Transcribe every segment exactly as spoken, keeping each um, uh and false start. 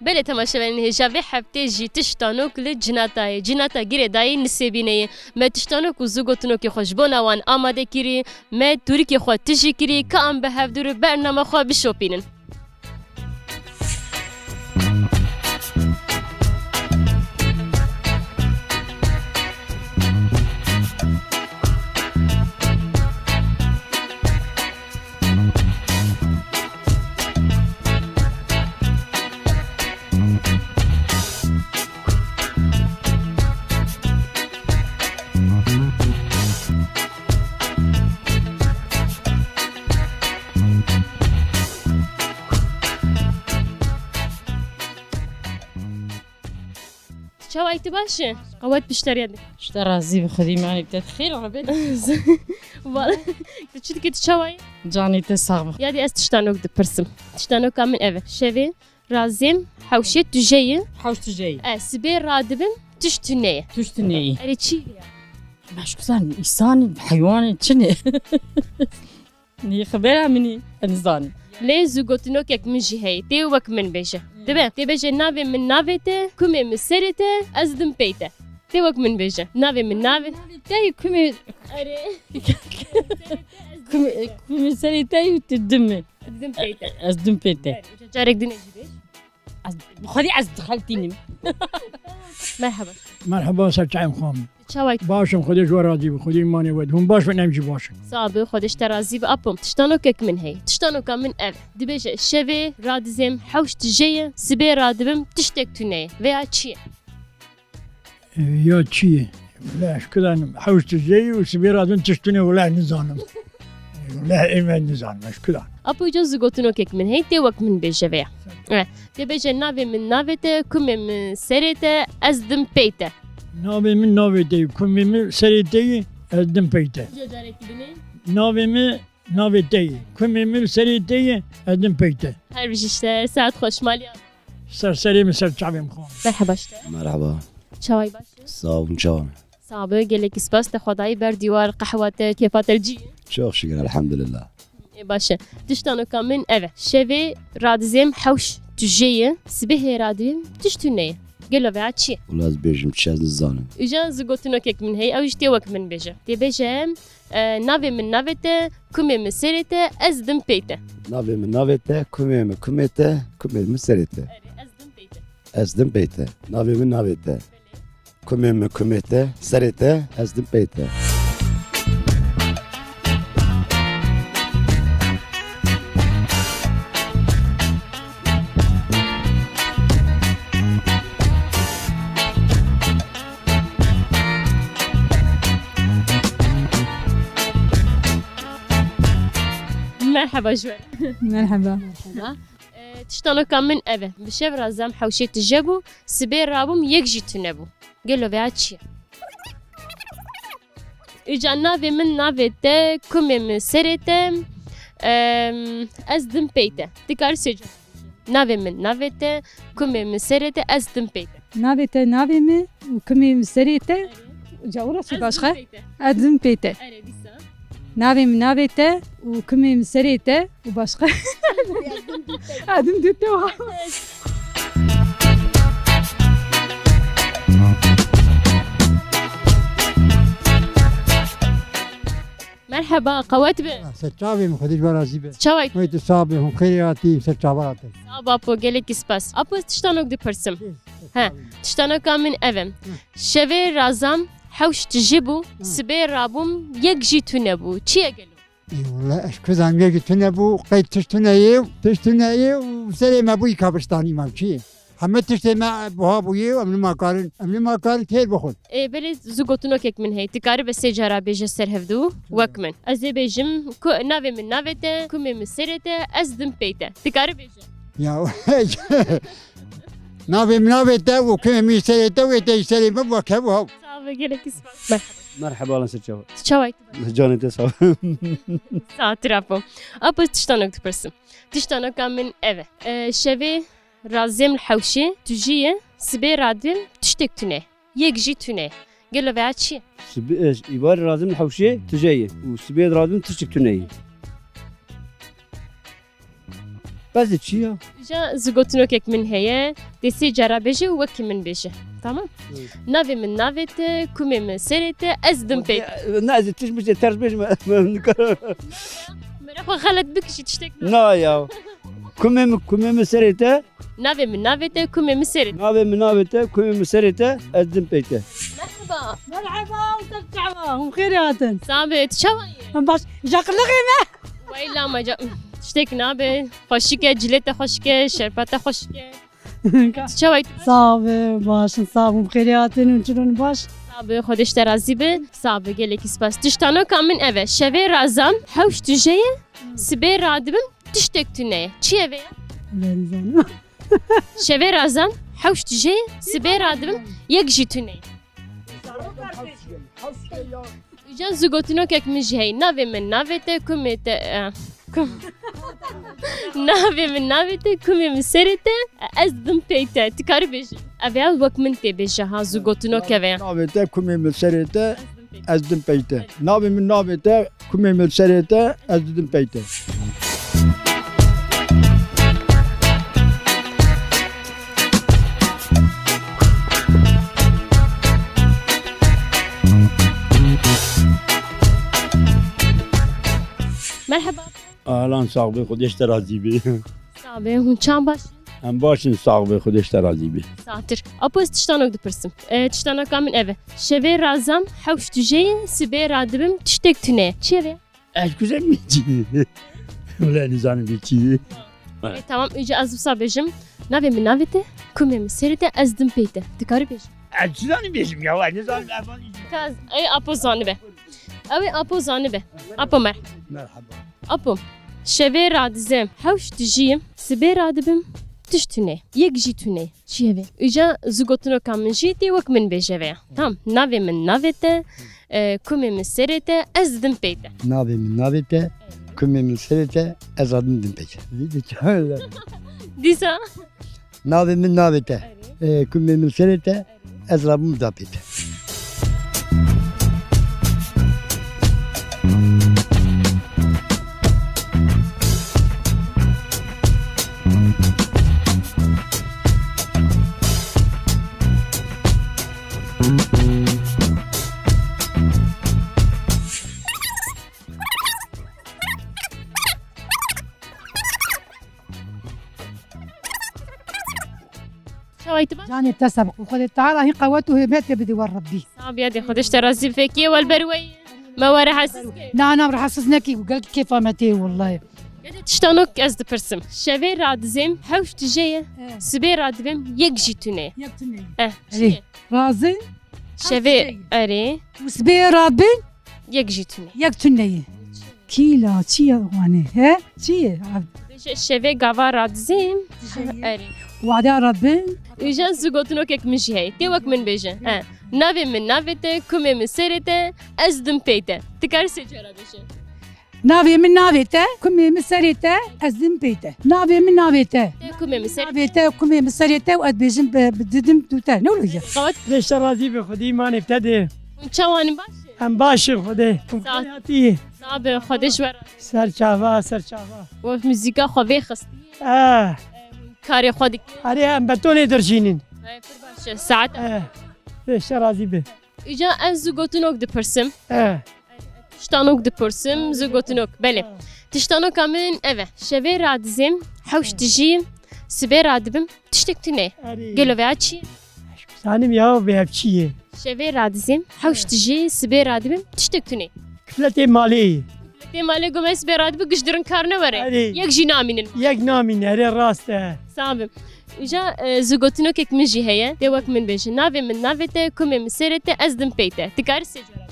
Belê temaşevanên hêja vê heftê jî tiştanok li Cinata ye. Cinata girêdayî Nisêbînê ye. Me tiştanok û zû gotinokê xwe ji bona wan amade kirî. Me tûrikê xwe tijî kirî. Ka em bi hevdû re bernama xwe bişopînin. Çawa yî, tu baş î? Qewet pişteriya de. Ji te razî bi Xwedî, manî te xêr rebê. Valla, tu çi dikî, tu çawa yî? Canî te sax bi. Ya dî ez tiştanok dipirsim. Tiştanoka min ev e. Şevê razêm hewşê tuje ye. Hewş tuje ye. E, sibê radibim tişt tune ye. Tişt tune ye. Erê çi ye? Meşkusan, însan, heywan, çi ne? Nî xebera min î, ez nizanim. Lê zû gotinokek min jî heye, tê wek min bêje. Dibe, tê bêje, navê min navê te, kumê min serê te, ez dim pey te. Tê wek min bêje, navê min navê. Navê te yî kumê. Erê. Kumê, kumê serê te yî tu dim î. Dim pey te. Ez dim pey te. Erê, carek din jî bêj. Ez, bi Xwedî ez dixeltînim. Merhaba. Merhaba, ser çayê xwe. Çawa yî? Baş im, Xwedê ji we razî be, Xwedê îmanê we. Hûn baş bin, em jî baş in. Sax be, Xwedê ji te razî be. Apo, tiştanokek min heye. Tiştanoka min ev e. Dibêje, şevê radizêm hewş tije ye, sibê radibim tiştek tune ye. Veya çi ye? Ya çi ye? Wele ez kudan hewş tije ye û sibê radibim tişt tune, wele nizanim. Wele ê me nizanim, ez kudan. Apo, îca zû gotinokek min heye, tê wek min bêje veya. Evet. Tê bêje, navê min navê te, kumê min serê te, ez dim pey te. Navê min navê te, kumê min serê te ye, ez dim pey te. Îca carekî dinê. Navê min navê te ye, kumê min serê te ye, ez dim pey te. Her bijî ji te, saet xweş, maliya. Ser serê min, ser çavê min xwe. Merheba ji te. Merheba. Çawa yî, baş î? Sağ olun, çawa. Sax be, gelekî spas, te xwedayî ber dîwar, qehwa te, kêfa te li cî ye? Çok şükür, elhamdülillah. Ê, baş e. Tiştanoka min ev e. Şevê radizêm hewş tuje ye, sibehê radizêm tişt tune ye. Gelo veya çi ye? Wela ez bêjim çi, ez nizanim. Îca zû gotinokek min heye, ew jî tê wek min bêje. Tê bêje, e, navê min navê te, kumê min serê te, ez dim pey te. Navê min navê te, kumê min kumê te, kumê min serê te. Erê, ez dim pey te. Ez dim pey te. Navê min navê te. Kumê min kumê te, serê te, ez dim pey te. Merheba ji we. Merheba. Merheba. E, tiştanoka min ev e. Bi şev re zam hewşê tije bû, sibê rabûm yek jî tune bû. Gelo veya çi ye? Îca navê min navê te, kumê min serê te, em, ez dim pey te. Dikarî sê cem. Navê min navê te, kumê min serê te, ez dim pey te. Navê te navê min û kumê min serê te. Ca wira çi başka? Ez dim pey te. Erê, dîsa. Navê min navê te û kumê min serê te û başka. Adım dute wa. Merheba, qewet be. Ser çavê min, Xwedê ji we razî be. Çawa yî? Wey tu sax be, hûn xêrê hatî, ser çava hatin. Sax be, Apo, gelekî spas. Apo, tiştanok dipirsim. He, tiştanoka min ev e. Şevê razam hewş tije bû, sibê rabûm yek jî tune bû. Çi ye gelo? Ê, wele ez kuzan yek jî tune bû, qey tişt tune ye, tişt tune ye û serê me bûyî kabristanî, me çi ye? Hemî tiştê me buha bûye, em nima karin, em nima karin têr bixwin. Ê, belê zû gotinokek min heye. Dikare be sê cara bêje ser hevdû, wek min. Ez ê bêjim, ku navê min navê te, kumê min serê te, ez dim pey te. Dikare bêje. Ya, navê min navê te û kumê min serê te û ê te serê min wek hev û hev. Sax be, gelekî spas. Merheba. Merheba, lan ser çava. Çawa yî? Canê te sax. Satir Apo. Apo, tiştanok dipirsim. Tiştanoka min ev e. E, şevê razêm li hewşê tujî ye, sibê radibêm tiştek tune ye. Yek jî tune ye. Gelo veya çi ye? Sibê, e, îvarê razêm li hewşê tuje ye û sibê radibêm tiştek tune ye. Pez de çi ya? Îja zû gotinokek min heye, dê sê cara bêje û wekî min bêje. Tamam? Hı. Navê min navê te, kumê min serê te, ez dim pê te. Ne, ez tişt miştê ters bêjim. Mere xwe xelet bikişî tiştek ne. Na ya. Kumê min, kumê min serê te. Navê min navê te, kumê min serê te. Navê min navê te, kumê min serê te, ez dim pê te. Merhaba. Merhaba, û te çawa? Hûn xêrê hatin. Sabe, tu çawa yî? Em baş, jaqiliqê me. Wayla me ca-, tiştek nabe. Xweşik e, cilê te xweşik e, şerpa te xweşik e. Tu çawa yî? Sabe, baş in, sabe, hûn xêrê hatin, hûn çinon baş. Sabe, Xwedê ji te razî be. Sabe, gelekî spas. Tiştanoka min ev e. Şevê razam, hewş tije ye, sibê radibim, tiştek tune ye. Çi ye vê ya? Wele nizanim. Şevê razam, hewş tije ye, sibê radibim, yek jî tune ye. Îcan zû gotinokek min jî heye. Navê min navê te, kumê te, e, kum-, navê min navê te, kumê min serê te, ez dim pey te. Tu karî bêjî. Ev ya wek min tê bêje ha, zû gotinok ev e. Navê te, kumê min serê te, ez dim pey te. Navê min navê te, kumê min serê te, ez didim pey te. Merhaba. Ahlan, sax be, Xwedê ji te razî be. Sax be, hûn çawa baş in? Em baş in, sax be, Xwedê ji te razî be. Satir. Apo, ez tiştanok dipirsim. E, tiştanoka min ev e. Şevê razam, hewş tije ye, sibê radibim, tiştek tune ye. Çi ye vê? Ez kuzem min çi? Wele nizanim vê çi ye. E, tamam, îca ez wisa bêjim. Navê min navê te, kumê min serê te, ez dim pey te. Tu karî bêjî. Ez çi zanim bêjim ya, ez nizanim, ez van îca. Kaz, ey Apo zanibe. Ew ê Apo zanibe. Apo mer. Merhaba. Apo, şevê radizim, hewş dijiyim, sibê radibim, tişt tune, yek jî tune. Çi ye vê? Îca zû gotinoka min jî tê wek min bêje vê. Tamam, navê min navê te, e, kumê min serê te, ez didim pey te. Navê min navê te, kumê min serê te, ez adim dim pey te. Vî de çawa? Dîsa? Navê min navê te. Erê. E, kumê min serê te, ez rabûm da pê te. Çawa yî tu baş? Canê te sebq bi Xwedê Teala hîn qewet û hêmetê bide we Rebbî. Sabiya dê Xwedê ji te razî be. Fekiyê we li ber we ye. Me we rehatsiz kir. Na, na, rehatsiz nekî, gelkî kêfa me tê wellahî. Gelê tiştanok ez dipirsim. Şevê radizêm hewş tije ye. He. Sibê radibêm yek jî tune ye. Yek tune ye. Eh, çi ye? Razin? Şevê erê. Û sibê radibêm? Yek jî tune. Yek tune ye. Kîla, çi ye wanê? He? Çi ye? Bêje şevê gava radizêm. Erê. Wada radibêm. Îja zû gotinokek min jî heye. Tê wek min bêje. He. Navê min navê te, kumê min serê te, ez dim pey te. Tu karî sê cara bêje. Navê min navê te, kumê min serê te, ez dim pey te. Navê min navê te. Te kumê min serê. Navê te, kumê min serê te û ez dibêjim bi, bi didim tu te. Ne oluyor? Qewet. Xwedê ji te razî be, Xwedê îmanê te de. Hûn çawa ne, baş in? Em baş in Xwedê. Hûn xêr hatî. Sax be, Xwedê ji we razî. Ser çava, ser çava. We muzîka xwe vê xist. Eh. Karê xwe dikir. Erê, em betonê dirjînin. Eh, pir baş e. Saet. Eh. Xwedê ji te razî be. Îca ez zû gotinok dipirsim. Eh. Tiştanok dipirsim, zû gotinok. Belê. Eh. Tiştanoka min ev e. Şevê radizêm, hewş dijî, sibê radibim, tiştek tune. Erê. Gelo veya çi? Zanim ya, veya çi ye? Şevê radizêm, hewş dijî, sibê radibim, tiştek tune. Kifletê malê ye. Kifletê malê gome sibê radibi giş dirin kar ne were. Erê. Yek jî namînin. Yek namîne, erê rast e. Sax bim. Îca, e, zû gotinokek min jî heye. Dê wek min bêje. Navê min navê te, kumê min serê te, ez dim pey te. Tu karî sê cara bêje.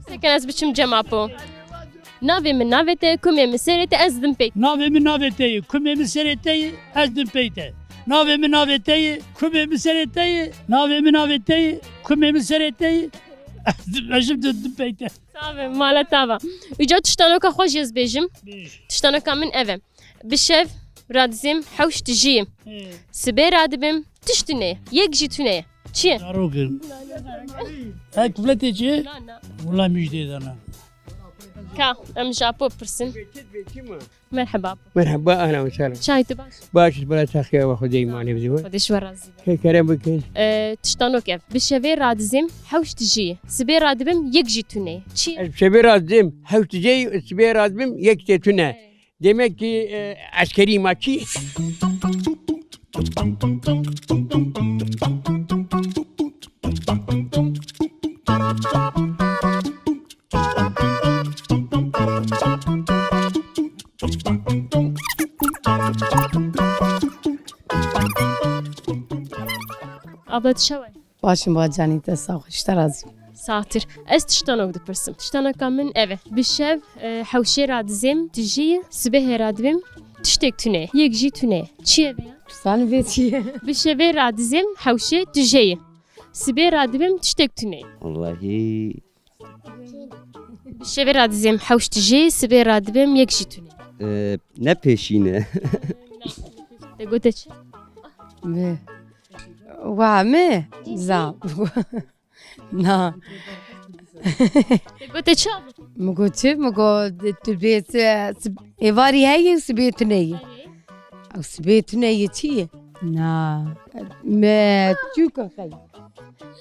Seken ez biçim cem apo. Navê min navê te, kumê min serê te, ez dim pey te. Navê min navê te ye, kumê min serê te ye, ez dim pey te. Navê min navê te ye, kumê min serê te ye, navê min navê te ye, kumê min serê te ye, ez dim, ez jim dim pey te. Sax be, mala tava. Îca tiştanoka xwe jî ez bêjim. Bêj. Tiştanoka min ev e. Bi şev radizêm hewş dijî. He. Sibê radibim tişt tune. Yek jî tune. Çi ye? Zarok in. He, kufletê çi? Na, na. Wela min jî tê de na. Ka, em ji Apo pirsin. Merheba. Merheba, ahlen ve sehlen. Çay tu baş? Baş, bira saxiya ve Xwedê îmanê bidî we. Xwedê ji we razî be. Kê kerem bikin. Ee, tiştanok ev. Bi şevê radizêm hewş tijî. Sibê radibim yek jî tune. Çi? Ez bi şevê radizêm hewş tijî, sibê radibim yek jî tune. Demek ki, e, eskerî ma çi? Abla, tu çawa yî? Baş im, ba canî te sax, ji te razî. Saxtir. Ez tiştanok dipirsim. Tiştanoka min ev e. Bi şev, e, hewşê radizêm tijî, sibehê radibêm tiştek tune ye. Yek jî tune ye. Çi ye vê ya? Pirsani vê çi ye? Bi şevê radizêm hewşê tijê ye. Sibê radibêm tiştek tune ye. Wallahî. Bi şevê radizêm hewş tijê, sibê radibêm yek jî tune. Ee, ne peşîne. Te gote çi? Mi. Wa mi? Za. Na. Te gote çi abi? Mi got çi? Mi got tu bê si-, si-, êvarî heye, sibê tune ye. Ew sibê tune ye çi ye? Na. Me çûk in xey.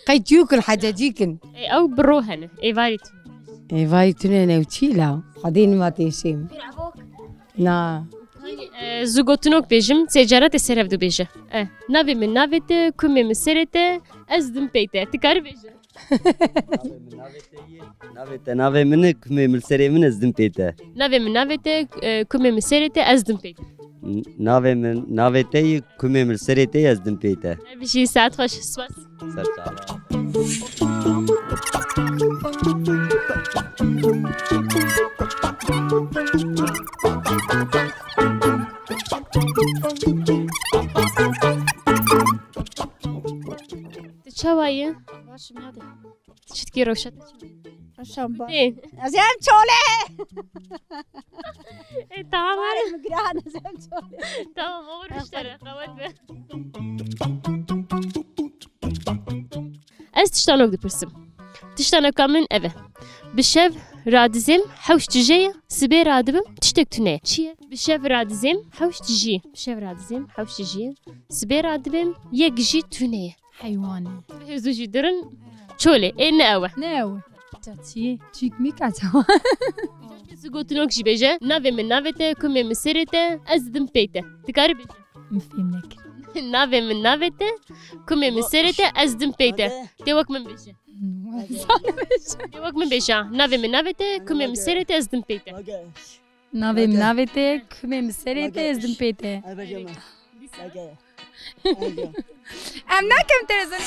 Qey çûk in, hececîk in. Ê, ew bi ro hene. Êvarî tune. Êvarî tune ne, ew çi la? Xwedê nima têşê min. Na. E, zu gotinok bêjim, sê cara tê ser hev du bêje. E, navê min navê te, kumê min serê te, ez dim pey te. Tu karî bêje. Navê min navê te ye. Navê te navê min e, kumê min serê min, ez dim pê te. Navê min navê te, e, kumê min serê te, ez dim pê te. N-, navê min navê te ye, kumê min serê te ye, ez dim pê te. Her bijî, saet xweş, spas. Ser çava. Tu çawa yî? Baş im, hadi. Çitkî rewşa te çi? Reşan ba. Ê. Ez em çolê. Ê, tamam. Barê min giran, ez em çolê. Tamam, olur işte, qewet be. Ez tiştanok dipirsim. Tiştanoka min ev e. Bi şev radizêm hewş tijê ye, sibê radibim tiştek tune ye. Çi ye? Bi şev radizêm hewş tijî. Bi şev radizêm hewş tijî. Sibê radibêm yek jî tune ye. Heywanê. Bi hêzû jî dirin çolê. Ê, ne ew e. Ne ew e. Çaçiyê. Çîk mîk a çawa? Zu gotinok jî bêje. Navê min navê te, kumê min serê te, ez dim pey te. Dikarî bêje? Min fêm nekir. Navê min navê te, kumê min serê te, ez dim pey te. Tê wek min bêje. Tê wek min bêje. Navê min navê te, kumê min serê te, ez dim pey te. Navê min navê te, kumê min serê te, ez dim pê te. Em nakim te zin.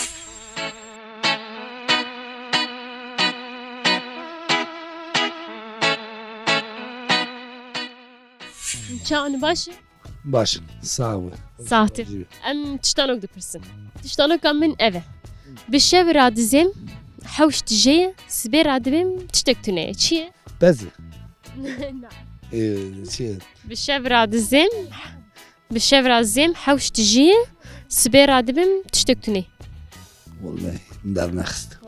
Çawan baş? Baş in, sağ ol. Saxtir. Em tiştanok dipirsin. Tiştanoka min ev e. Bi şev radizêm hewş tijê ye, sibê radibêm tiştek tune ye. Çi ye? Bez e. Na. Ee, şey. Bi şev radizêm, bi şev radizêm hewş tijî, sibê radibêm tiştek tune. Wallahî, min dernexist.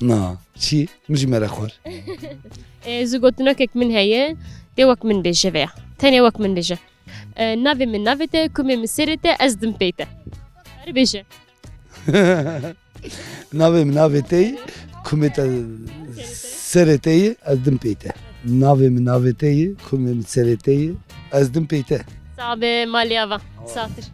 Na, çi? Min jî mere xwar. Ê, zu gotinokek min heye, tê wek min bêje veya. Tenê wek min bêje. Ê, navê min navê te, kumê min serê te, ez dim pey te. Karî bêje. Navê min navê te ye, kumê te serê te ye, ez dim pê te. Navê min navê te ye, kumê min serê te ye, ez dim pê te. Sabe, malê ava. Satir.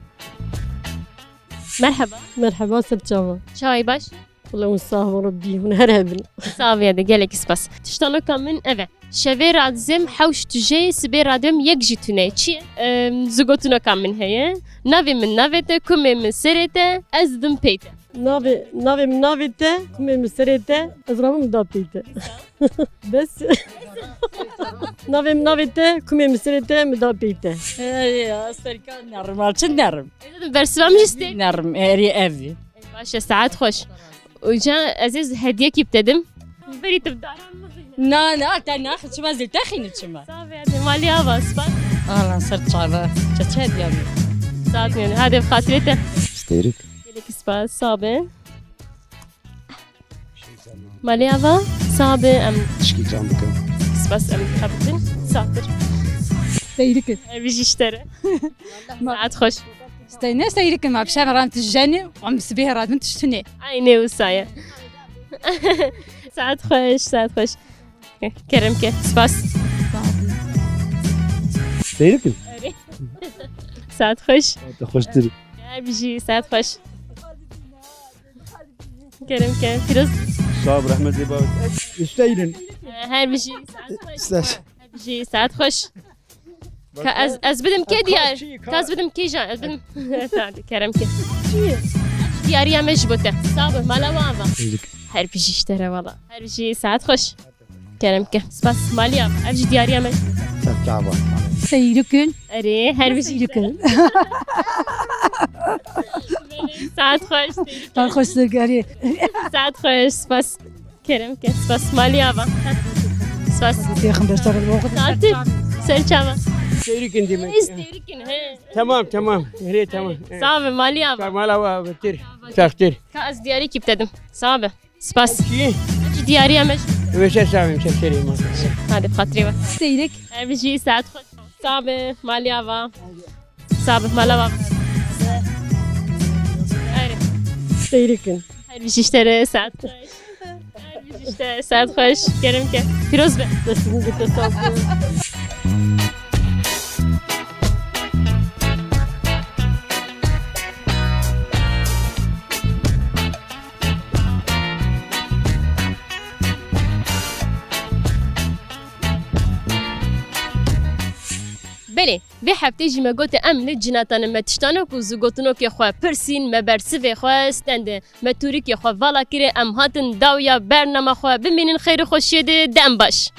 Merhaba. Merhaba, ser çava. Çawayî baş? Wala hûn sax bin Rebbî, hûn her hebin. Sax bî, gelek spas. Tiştanoka min ev e. Şevê radizêm hewş tijê, sibê radibêm yek jî tune. Çi ye? Em, zu gotineka min heye. Navê min navê te, kumê min serê te, ez dim pey te. Navê, navê min navê te, kumê min serê te, ez rabim da pey te. Bes. Navê min navê te, kumê min serê te, min da pey te. Ey, ya, serkan nerim, çi nerim? Bersiva min jî stê. Nerim, erê ev. Baş e, saet xweş. Uca ez ê hediyekî bi te dim. Berî tu bi daran mixîne. Na, na, te naxî çima, zê te xînî çima. Sabe, hadi, malî ava, spas. Ahlan, ser çava. Çeçe hediya min. Saat nêne. Hadi, bi xatirê te. Stêrik. Gelekî spas, sabe. Malê ava, sabe, em. Tişkî can bikim. Bas em xebtin. Satir. Seyrikin. Her bijî ji te re. Saet xweş. Steyne seyrikin ma bi şev ran tu jenî, em sibê radin tu ştunê. Aynê wisa ye. Saet xweş, saet xweş. Kerem ke, spas. Seyrikin. Erê. Saet xweş. Te xweştir. Her bijî, saet xweş. Kerem ke, pîroz. Sağ ol, rahmet ê bav. Steyrin. Her bijî, saet xweş. Stas. Her bijî, saet xweş. Ka ez, ez bidim kê diyar? Ka ez bidim kê jan? Ez bidim. Hadi, kerem ke. Diyariya me ji bo te. Sağ ol, mala wa ava. Her bijî ji te re wala. Her bijî, saet xweş. Kerem ke. Spas, maliya. Ev jî diyariya me. Çava. Seyrikin. Erê, her bijî. Seyrikin. Saet xweş. Saet xweş, erê. Saet xweş, spas. Kerem ke. Spas, maliya va. Spas. Têxim beşdar. Satir. Ser çava. Seyrikin demek. Seyrikin, he. Tamam, tamam. Erê, tamam. Sağ ol, maliya va. Mala wa, bitir. Saxtir. Ka ez diyarî kî bi te dim. Sağ ol. Spas. Kî? Ji diyariya me. Wêşe sağ ol, çeşerê ma. Hadi, xatirê we. Seyrik. Ev jî saet xwe. Sağ be, maliya va. Sağ be, mala va. Erê. Seyrikin. Her bijî ji te re saet xweş. Her bijî ji te saet xweş. Kerem ke. Pîroz be. Destini gitti sağ ol. Belê, vê heftê jî me gote em li cinatane me tiştanok û zigotinokê xwe pirsîn, me bersivê xwe stende, me tûrikê xwe vala kire, em hatin dawiya bernama xwe, bimînin xêr û xweşiyê de, dem baş.